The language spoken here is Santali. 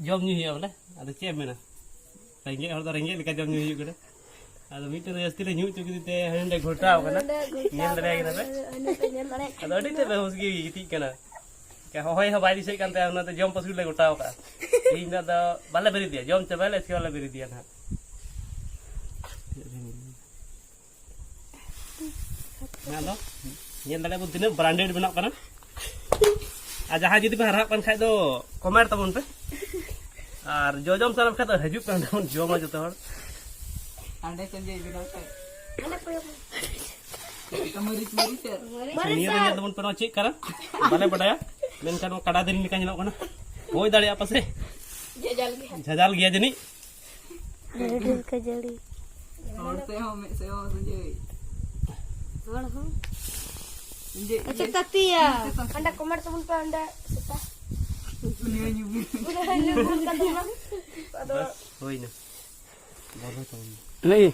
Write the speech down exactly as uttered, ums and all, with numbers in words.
ᱡᱚᱢ ᱧᱩ ᱦᱩᱭᱩᱜᱼᱟ ᱵᱚᱞᱮ᱾ ᱟᱫᱚ ᱪᱮᱫ ᱮᱢ ᱢᱮᱱᱟ, ᱨᱮᱸᱜᱮᱡ ᱦᱚᱲ ᱫᱚ ᱨᱮᱸᱜᱮᱡ ᱞᱮᱠᱟ ᱡᱚᱢ ᱧᱩ ᱦᱩᱭᱩᱜ ᱠᱟᱱᱟ᱾ ᱟᱫᱚ ᱢᱤᱫᱴᱮᱱ ᱫᱚ ᱡᱟᱹᱥᱛᱤ ᱞᱮ ᱧᱩ ᱦᱚᱪᱚ ᱠᱮᱫᱮ ᱛᱮ ᱦᱟᱸᱰᱮ ᱜᱷᱚᱴᱟᱣ ᱠᱟᱱᱟ᱾ ᱧᱮᱞ ᱫᱟᱲᱮᱭᱟᱭ ᱠᱟᱱᱟ ᱯᱮ? ᱟᱫᱚ ᱟᱹᱰᱤ ᱛᱮᱫ ᱵᱮᱦᱩᱥ ᱜᱮ ᱜᱤᱛᱤᱡ ᱠᱟᱱᱟ᱾ ᱦᱚᱦᱚᱭ ᱦᱚᱸ ᱵᱟᱭ ᱫᱤᱥᱟᱹᱭᱮᱫ ᱠᱟᱱ ᱛᱟᱭᱟ, ᱚᱱᱟᱛᱮ ᱡᱚᱢ ᱯᱟᱹᱥᱤ ᱞᱮ ᱜᱚᱴᱟᱣ ᱠᱟᱜᱼᱟ᱾ ᱛᱮᱦᱤᱧ ᱫᱚ ᱟᱫᱚ ᱵᱟᱞᱮ ᱵᱮᱨᱮᱫᱮᱭᱟ, ᱡᱚᱢ ᱪᱟᱵᱟᱭᱟᱞᱮ, ᱮᱥᱠᱮ ᱵᱟᱞᱮ ᱵᱮᱨᱮᱫᱮᱭᱟ ᱱᱟᱦᱟᱜ᱾ ᱦᱮᱸ, ᱟᱫᱚ ᱧᱮᱞ ᱫᱟᱲᱮᱭᱟᱜ ᱵᱚᱱ ᱛᱤᱱᱟᱹᱜ branded ᱵᱮᱱᱟᱜ ᱠᱟᱱᱟ᱾ ᱟᱨ ᱡᱟᱦᱟᱸᱭ ᱡᱩᱫᱤ ᱯᱮ ᱦᱟᱨᱟᱜ ᱠᱟᱱ ᱠᱷᱟᱡ ᱫᱚ comment ᱛᱟᱵᱚᱱ ᱯᱮ᱾ ᱟᱨ ᱡᱚᱡᱚᱢ ᱥᱟᱱᱟᱢ ᱠᱷᱟᱡ ᱫᱚ ᱦᱤᱡᱩᱜ ᱠᱟᱱ ᱛᱟᱵᱚᱱ, ᱡᱚᱢᱟ ᱡᱚᱛᱚ ᱦᱚᱲ᱾ ᱦᱟᱸᱰᱮ ᱠᱷᱚᱱ ᱡᱮ ᱵᱮᱱᱟᱣ ᱠᱷᱟᱡ᱾ ᱢᱟᱹᱨᱤᱪ, ᱢᱟᱹᱨᱤᱪ ᱟᱨ ᱱᱤᱭᱟᱹ ᱫᱚ ᱧᱮᱞ ᱛᱟᱵᱚᱱ ᱯᱮ, ᱱᱚᱣᱟ ᱪᱮᱫ ᱠᱟᱱᱟ ᱵᱟᱞᱮ ᱵᱟᱰᱟᱭᱟ, ᱢᱮᱱᱠᱷᱟᱱ ᱱᱚᱣᱟ ᱠᱟᱰᱟ ᱫᱮᱨᱮᱧ ᱞᱮᱠᱟ ᱧᱮᱞᱚᱜ ᱠᱟᱱᱟ᱾ ᱦᱩᱭ ᱫᱟᱲᱮᱭᱟᱜᱼᱟ ᱯᱟᱥᱮ᱾ ᱡᱷᱟᱡᱟᱞ ᱜᱮᱭᱟ ᱡᱟᱹᱱᱤᱡ᱾ ᱰᱷᱮᱨ ᱠᱷᱟᱹᱡᱟᱹᱲᱤ᱾ ᱦᱚᱲ ᱥᱮᱫ ᱦᱚᱸ, ᱢᱮᱫ ᱥᱮᱫ ᱦᱚᱸ ᱥᱚᱡᱷᱮ᱾ ᱦᱚᱲ ᱦᱚᱸ᱾ ᱤᱧ ᱡᱮ, ᱟᱪᱪᱷᱟ, ᱤᱧ ᱡᱮ, ᱛᱟᱹᱛᱤᱭᱟ᱾ ᱤᱧ ᱡᱮ ᱛᱟᱹᱛᱤᱭᱟ᱾ ᱦᱟᱸᱰᱮ comment ᱛᱟᱵᱚᱱ ᱯᱮ, ᱦᱟᱸᱰᱮ ᱥᱮᱛᱟ᱾ ᱩᱱᱤ ᱦᱚᱸ ᱧᱩ᱾ ᱩᱱᱤ ᱦᱚᱸ ᱧᱩ ᱵᱩᱞ ᱠᱟᱱ ᱛᱟᱵᱚᱱᱟ᱾ ᱟᱫᱚ ᱵᱟᱥ, ᱦᱩᱭᱱᱟ᱾ ᱵᱚᱞᱚ ᱛᱟᱵᱚᱱ ᱢᱮ᱾ ᱞᱟᱹᱭ᱾